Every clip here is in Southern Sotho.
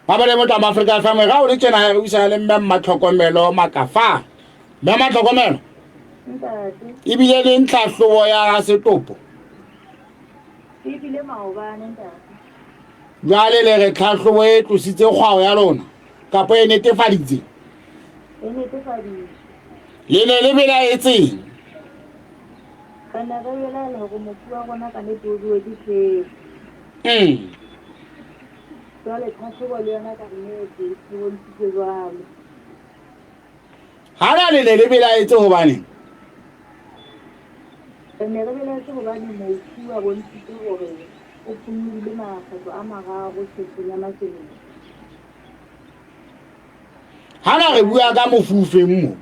Mabele motho wa Afrika FM ga o le tjena re buisana le mme Mmatlhokomelo Makafa. Mme Mmatlhokomelo. Ntate. Ebile le ntlhahlobo ya ga setopo. Ebile maobane ntate. Jwale le re tlhahlobo e tlositse kgwao ya lona kapa e netefaditse? E netefaditse. Le ne le belaetseng? Re ne re belaela hore mofu wa rona ka nnete o jewe ke tjhefo. Jwale tlhahlobo le yona ka nnete e bontshitse jwalo. Hana le ne le belaetse hobaneng? Re ne re belaetse hobane mofu a bontshitse hore o phonyohile makgetlo a mararo tjhefong ya makeneng. Hana re bua ka mofu o feng mo?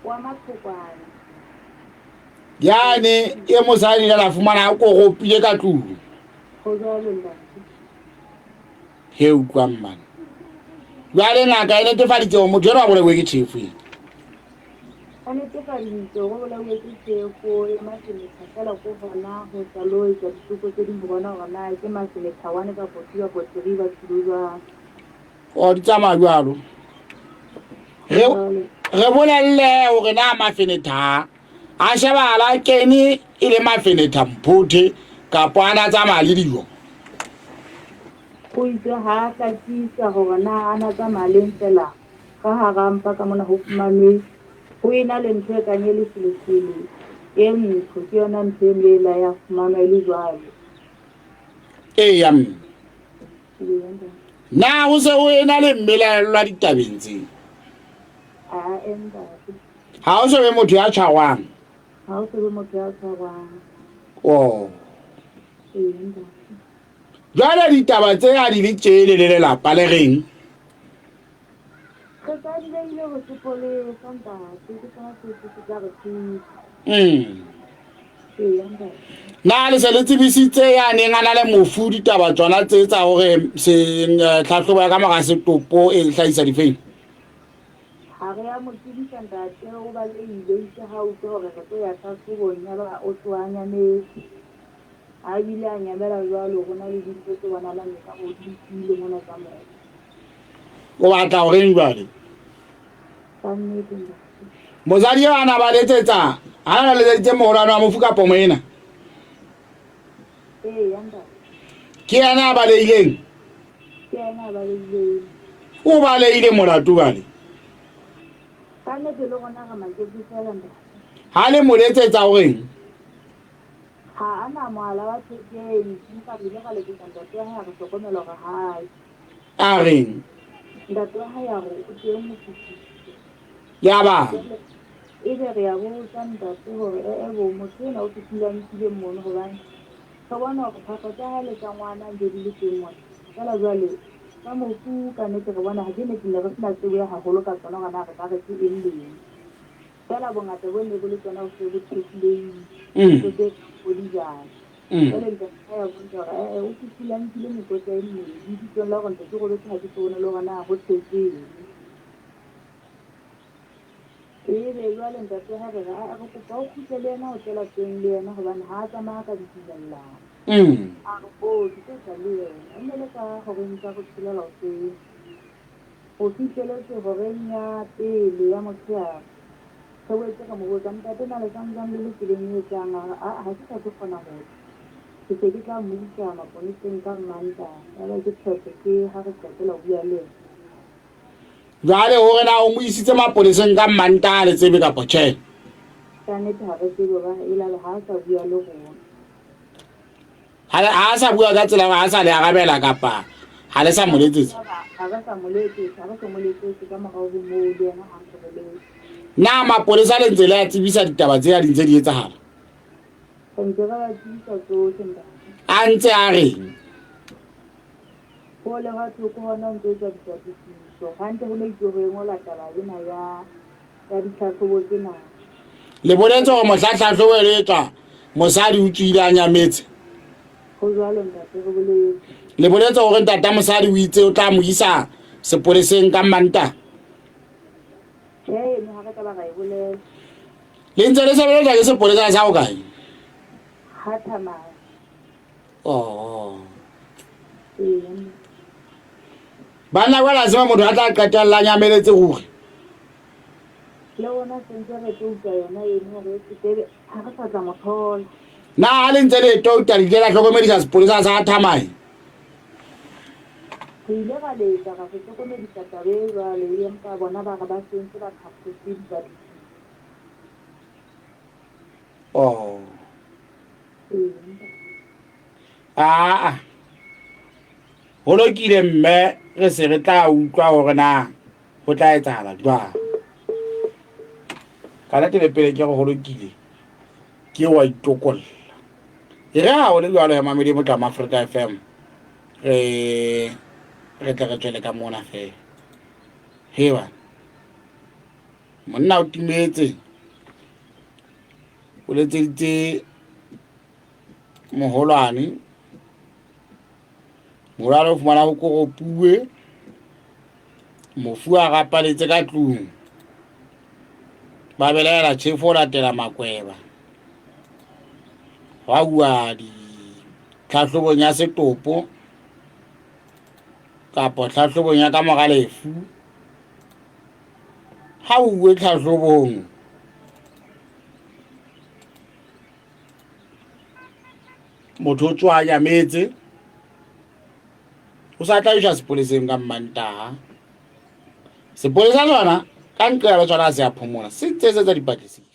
Wa Mathokwana. Yane e mosadi la fumana a koropile ka tlung. Ho jwalo ntate. He utlwang man. Jwale ngaka e netefaditse hore motho enwa a bolauwe ke tjhefo ena. Ba netefaditse hore o bolauwe ke tjhefo ya masenetha feela ko hona ho sa lo etsa diteko tse ding ho bona hore na ke masenetha one kapo two kapo three ba tlilo jwang. O di tsamaya jwalo. Re re bolelle hore na mafenetha a shebahala a kene e le mafenetha mphothe kapo a na tsamaya le dijo. O itse ha a hlakisa hore na a na tsamaya leng feela ka hara mpa ka mona ho fumanwe ho ena le ntho e kang e leselesele e ntsho ke yona ntho eno e la ya fumanwa e le jwalo. Eya mme. Na ho se ho ena le mmelaellwa ditabeng tseo? Ha o so be motho ya tshwarwang? Ha o so be motho ya tshwarwang. Oh. Jwale ditaba tse ha di le tjele le lelapa le reng? Re tadilehile ho sepolesa ntate, ke sona se se tla re thusa. Ee, ntate. Na le se le tsebisitse ya neng a na le mofu ditaba tsona tse tsa hore se tlhahlobo ya ka mora setopo e hlahisa difeng? Ha re a mo tsebisa ntate, o balehile itse ha utlwa hore re tlo ya tlhahlobong ya ba o tloha a nyametse. A bile a nyamela jwalo, ho na le dintho tse bonahalang ekare o di nkile mona tsa moya. O batla horeng jwale? Ka nnete ntate. Mosadi eo a na ba letsetsa, ha na letseditse moholwane wa mofu kapo moena? Ee, ntate. Ke yena a balehileng? Ke yena a balehileng. O balehile molato jwale? Ka nnete le rona re maketse feela ntate. Ha le mo letsetsa o reng? Ha a na mohala wa thekeng, empa re ile ra letsetsa ntate wa hae a re hlokomela hore ha a. A reng? Ntate wa hae a re o teng o fihlile. Yaba? Ebe re a botsa ntate hore ee bo motho enwa o fihlile a nkile mono hobane re bona hore phahlo tsa hae le tsa ngwana ntse di le teng mona. Feela jwale tsa mofu ka nnete re bona ha ke ne ne re sena tsebo ya haholo ka tsona hore na re ka re ke eng le eng. Feela bongata bo ne bo le tsona bo se bo thefulehile. Ntho tse kang bo dijana. Jwale ntate ha ya bontsha hore ee o fihlile a nkile mekotla e mmedi bitsong la hore ntse ke robetse ha ke so bone le hore na ho tshetswe eng. Ebe jwale ntate ha re re aa re kopa o kgutle le yena o tle lapeng le yena hobane ha a tsamaya ka ditumellano. A re oo ke tlo tla le yena. E ne le ka horeng tsa ho tshelela hoseng. Ho fihleletse horeng ya pele ya motshehare. Re boetse re mo botsa, Ntate, na le santsane le le tseleng e tlang? A re, Aa, ha ke sa tlo kgona ho tla. Ke se ke tla mo isa maponeseng ka Mmantaha. Yaba ke phetho ke ha re qetela ho bua le yena. Jwale hore na o mo isitse maponeseng ka Mmantaha le tsebe kapa tjhe? Ka nnete ha re tsebe hobane elare ha a sa bua le rona. Ha a sa bua ka tsela ha a sa le arabela kapa ha le sa mo letsetsa? Ha re sa mo letsetsa, ha re so mo letsetse ka morao ho moo le yena ha ntse re letse. Na mapolesa le ntse le a tsebisa ditaba tse a di ntse di etsahala? Re ntse re ba tsebisa tsohle ntate. A ntse a reng? Hole hwa thoko hona ho ntse etswa dipatlisiso. Hantle ho ne itswe ho engola taba ena ya ya ditlhahlobo tsena. Le boletse hore mohla tlhahlobo e le etswa mosadi o tswile a nyametse. Ho jwalo ntate re boletse. Le boletse hore ntata mosadi o itse o tla mo isa sepoleseng ka Mantaha. Tjhe, eno ha re ka ba ra e bolela. Le ntse le sebeletswa ke sepolesa sa hokae? Ha Thamaya. Oh. Ee. Banna jwale a tseba motho a tla qetella a nyameletse ruri. Le rona sentse re tlo utlwa yona eno hore e ha re sa tla mo thola. Na ha le ntse le e touta le ile la hlokomedisa sepolesa sa Thamae? Re ile ra letsa ra se hlokomedisa taba e jwalo empa bona ba re ba sentse ba thakgotse dipatlisiso. Oh. Ee. Aa. Ho lokile mme re se re tla utlwa hore na ho tla etsahala jwang. Ka nnete le pele ke re ho lokile ke wa itokolla. E re ha ho le jwalo ya mamedi Motlama Africa FM re re tle re tswele ka mona fela. He bana. Monna o timetse. O letseditse moholwane. Moholwane o fumana ho koropuwe. Mofu a rapaletse ka tlung. Ba belaela tjhefo ho latela makweba. Hwa uwa ditlhahlobong ya setopo kapa tlhahlobong ya ka mora lefu. Ha uwe tlhahlobong motho o tsoha a nyametse o sa tla iswa sepoleseng ka Mmantaha. Sepolesa sona ka nqela tsona se a phomola se ntse se etsa dipatlisiso.